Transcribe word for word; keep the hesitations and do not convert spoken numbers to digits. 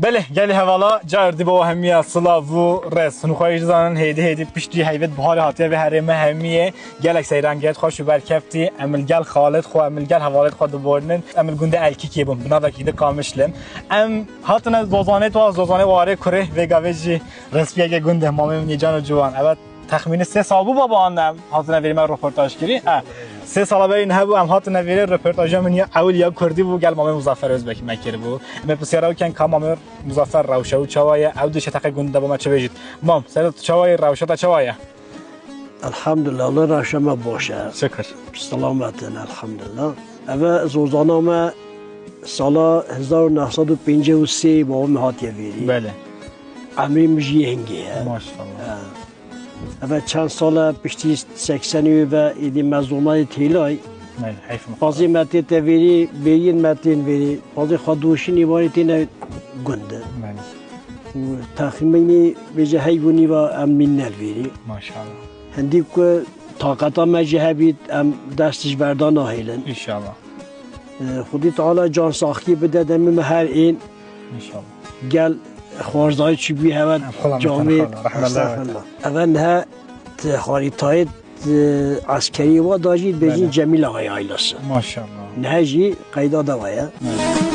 Belê, gelî hevala, car dî bo hemiya silav û rêz. Hûn xwe jî zanin, hêdî hêdî piştî heyvêt buharê hatiye vê herême hemiyê. Gelek seyrangeriyet xweş û berkeftî. Em li gel xalêt xwe, em li gel hevalêt xwe diborînin. Em li gundê Elkikê bûn, bi navekî di Qamişlim. Em hatine Zozanê, tu Zozanê warê kurê, vê gavê jî rêspiyeke gund e, mamê min yê can û ciwan. Evet, texmînî sê sal bû baba, em hatine vêrî me roportaj kirî. E, sê sala berî hebû, em hatine vêrê, roportaja min ya ewil ya kurdî bû, gel Mamê Muzaffer Özbekî me kiribû. Em ê pisyara wî ken ka Mamê Muzaffer rewşe û çawa ye, ew di çeteke gund de bo me çi bêjît. Mam, ser tu çawa ye, rewşa te çawa ye? Elhamdulillah, Allah rewşa me baş e. Şükür. Selamet in, elhamdulillah. Eve zozana me sala hezar û neh sed û pêncî û sê bavê me hatiye vêrî. Belê. Emrî min jî yê hingê ye. Maşallah. Ha. Eve çend sal e, piştî seksenî ve êdî me zonayê têlay. Belê, heyf min. Pazê me tête vêrî, bêyîn me tên vêrî. Pazê xwe doşînî warê têne gund. Belê. Û texmînî bêje heyv û nîva em mînne li vêrî. Maşallah. Hindî ku taqeta me jî hebît, em dest ji berda nahêlin. Înşallah. Xwedî Teala can saxkî bide demê me her ên. Înşallah. Gel xwarzayî çi bî hewe. Em xwe camê, rehmet estexfirullah. Eve nihe ti xarîtayê, ti eskerî wa da jî bêjin Belê. Cemîl Ağa Yaylası. Maşallah. Nihe jî qeyda de wa ye. Evet.